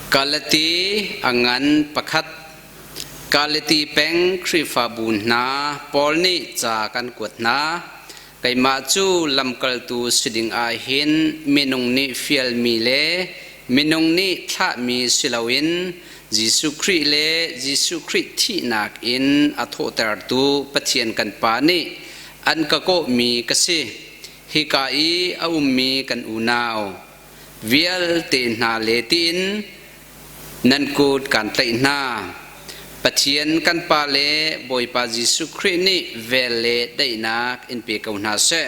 Galati a ngan pakhat. Galati peng Khrihfabu hna Paul nih ca kan kuat hna. Keimah cu lamkaltu si ding ah hin minung nih fialmi le minung nih thlahmi si loin Jesuh Khrih le Jesuh Khrih thihnak in a thawhtertu Pathian kan Pa nih an ka kawhmi ka si. Hika i a ummi kan unau vialte hna le tiin nan kut kaan tlaih hna. Pathian kan Pa le Bawipa Jesuh Khrih nih vel le daihnak in pe ko hna seh.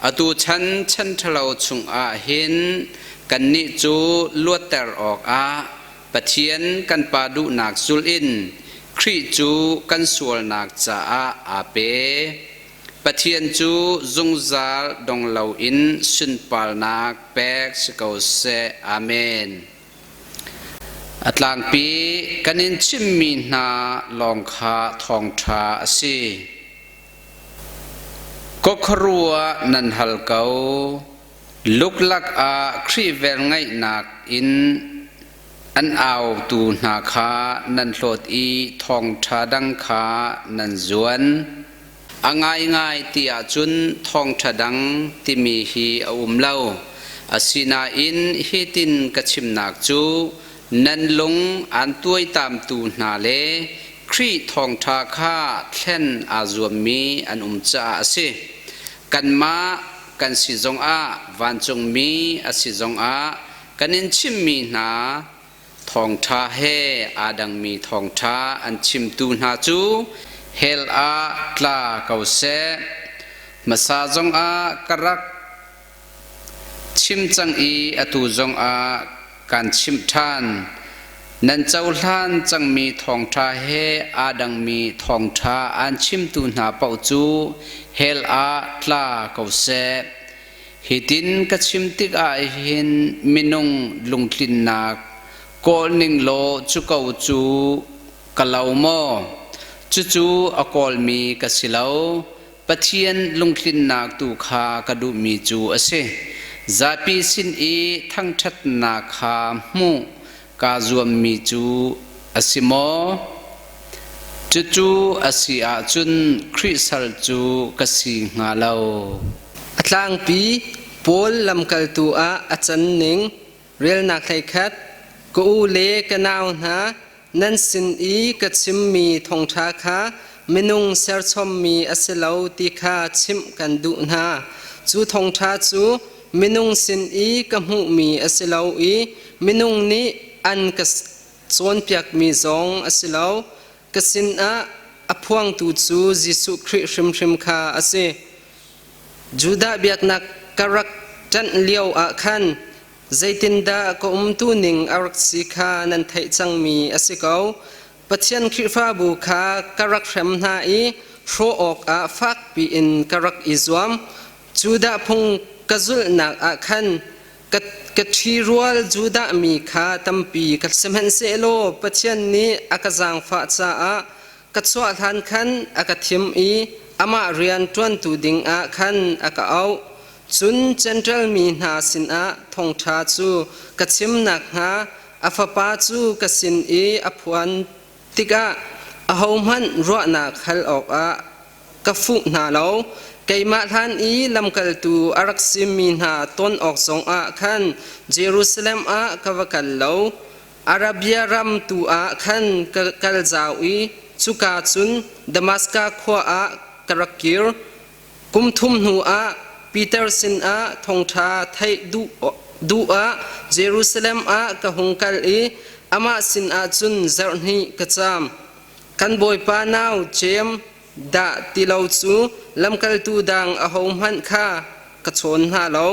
Atu chan chan ṭhalo chungah hin kannih cu luatter awkah Pathian kan Pa duhnak zulh in Khrih cu kan sualnak caah aa pe. Pathian cu zungzal dong loin sunparnak pek si ko seh. Amen. A tlangpi kan in chimmi hna lawng kha thawngṭha a si. Ka khuaruah nan hal ko. Luklak ah Khrih velngeihnak in an autu hna kha nan hlawt i thawngṭha dang kha nan zuan. A ngaingai ti ahcun thawngṭha dang timi hi a um lo. Asinain hitin ka chimnak cu nan lung aan tuaitamtu hna le Khrih thawngṭha kha thlen aa zuammi an um caah a si. Kanmah kan si zongah vancungmi a si zongah kan in chimmi hna thawngṭha he aa dangmi thawngṭha an chimtu hna cu hell ah tla ko seh. Hmasa zongah ka rak chim cang i atu zongah kaan chimh ṭhan. Nan cohlan cangmi thawngṭha he aa dangmi thawngṭha aan chimtu hna paoh cu hell ah tla ko seh. Hitin ka chim tikah hin minung lungtlinnak kawl ning law cu ko cu ka lo maw? Cucu a kawlmi ka si lo. Pathian lungtlinnak tu kha ka duhmi cu a si. Zapi sin i thangṭhatnak kha hmuh kaa zuammi cu a si maw? Cucu a si ahcun Khrih sal cu ka si hnga lo. A tlangpi Paul lamkaltu ah a can ning relnak hleikhat ka u le ka nau hna nan sin i ka chimmi thawngṭha kha minung serchommi a si lo ti kha chimh kan duh hna. Cu thawngṭha cu minung sin i ka hmuhmi a si lo i minung nih an ka cawnpiakmi zong a si lo. Ka sinah a phuangtu cu Jesuh Khrih hrimhrim kha a si. Judah biaknak ka rak ṭanh lio ah khan zeitindah ka umtu ning a rak si kha nan theih cangmi a si ko. Pathian Khrihfabu kha ka rak hrem hna i hrawh awkah fakpi in ka rak i zuam. Judah phung ka zulhnak ah khan ka ṭhirual Judah mi kha tampi ka sihmanhsehlaw Pathian nih a ka zaangfah caah ka chuah hlan khan a ka thim i amah rian ṭuantu dingah khan a ka auh. Cun Jentail mi hna sinah thawngṭha cu ka chim nakhnga a fapa cu ka sin i a phuan tikah ahohmanh ruahnak hal awkah ka fuh hna lo. Keimah hlan i lamkaltu a rak simi hna ton awk zongah khan Jerusalem ah ka va kal lo. Arabia ram tu ah khan ka kal zau i cuka cun Damaska khua ah ka rak kir. Kum thum hnu ah Peter sinah thawngṭha theih duh ah Jerusalem ah ka hung kal i amah sinah cun zarhhnih ka caam. Kan Bawipa nau Jeim dah ti lo cu lamkaltu dang ahohmanh kha ka chawn hna lo.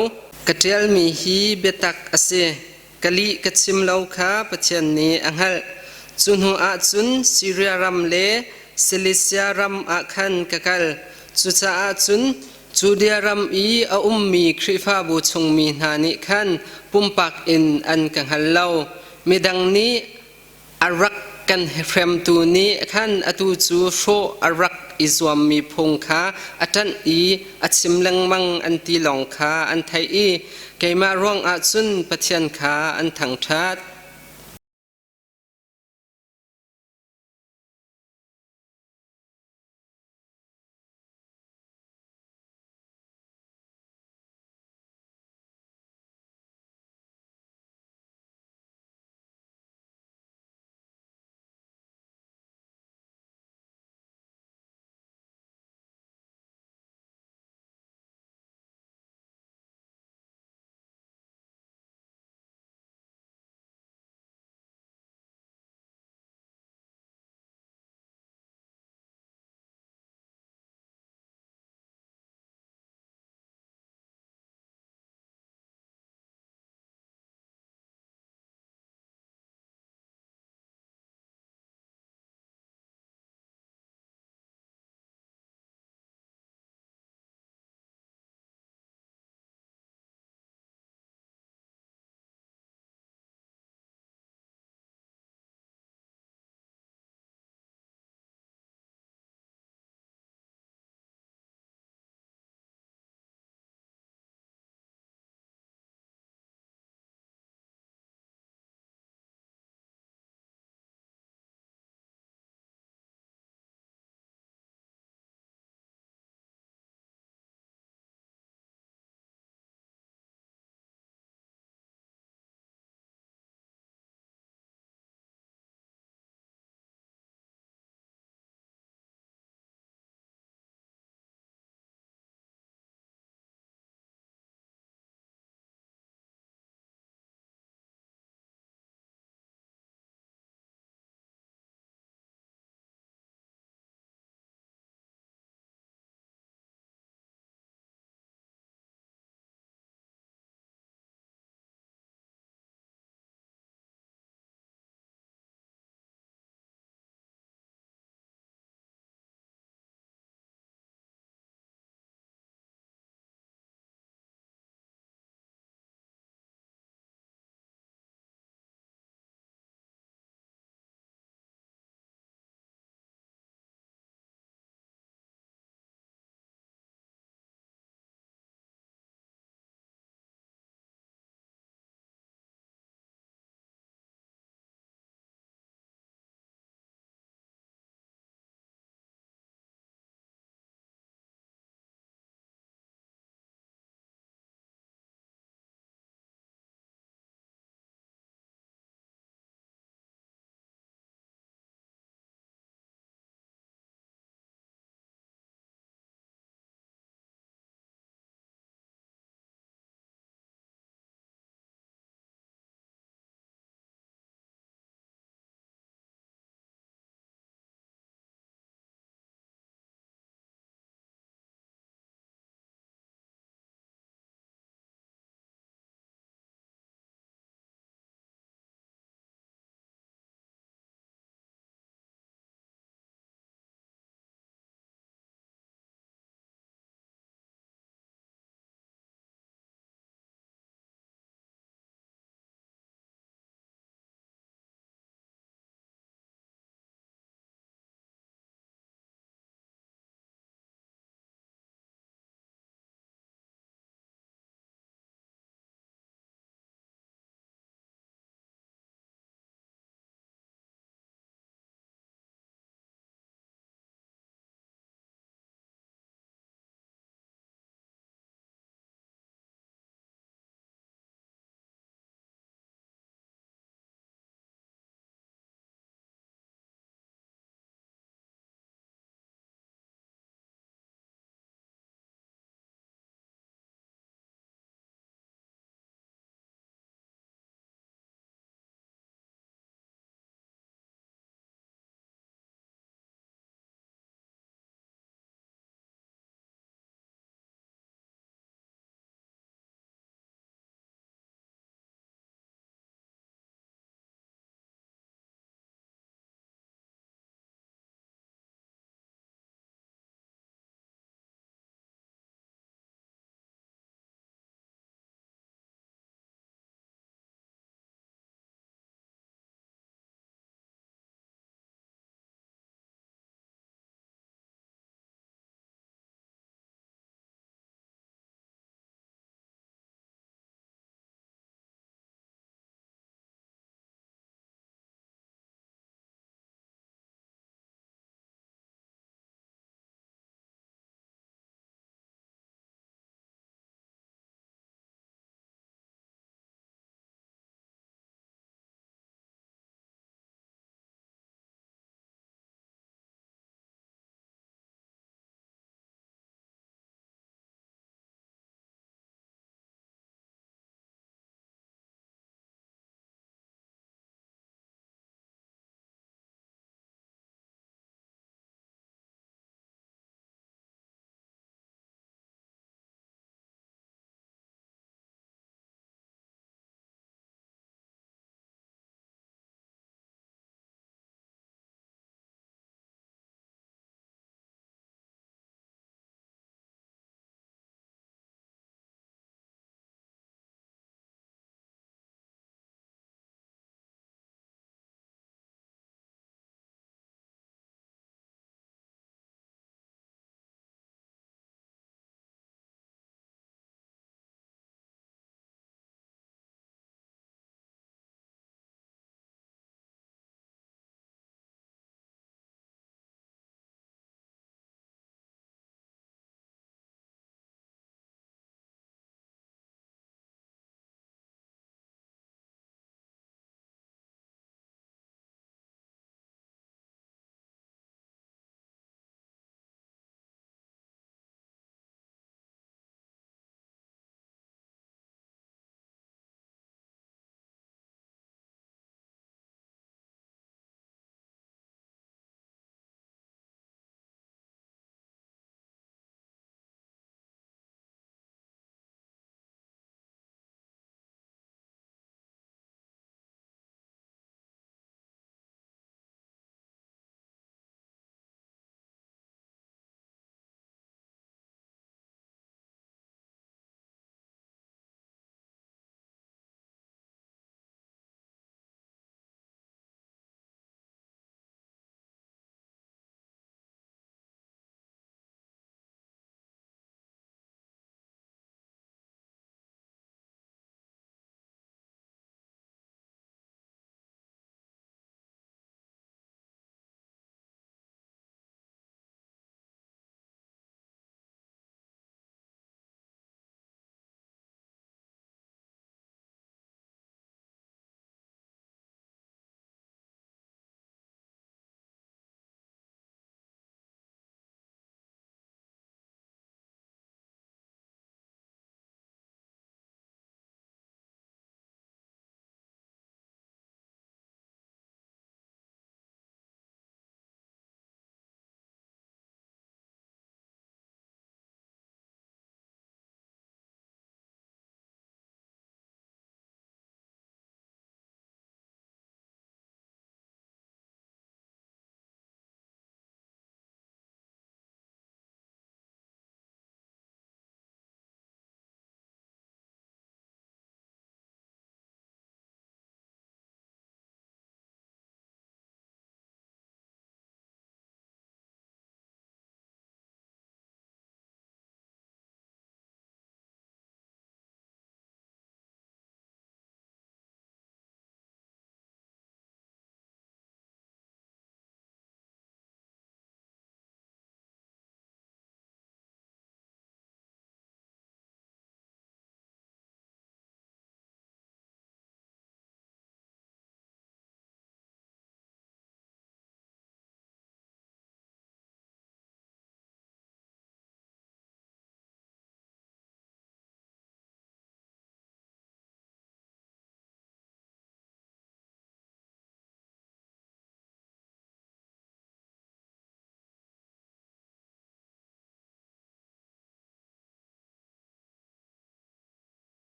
Ka ṭialmi hi biatak a si. Ka lih ka chim lo kha Pathian nih a hngalh. Cu hnu ah cun Siria ram le Silisia ram ah khan ka kal. Cucaah cun Judea ram i a ummi Khrihfabu chungmi hna nih khan pumpak in an ka hngal lo. Midang nih a rak kan hremtu nih khan atu cu hrawh a rak i zuammi phung kha a ṭanh i a chim lengmang an ti lawng kha an theih i keimah ruangah cun Pathian kha an thangṭhat.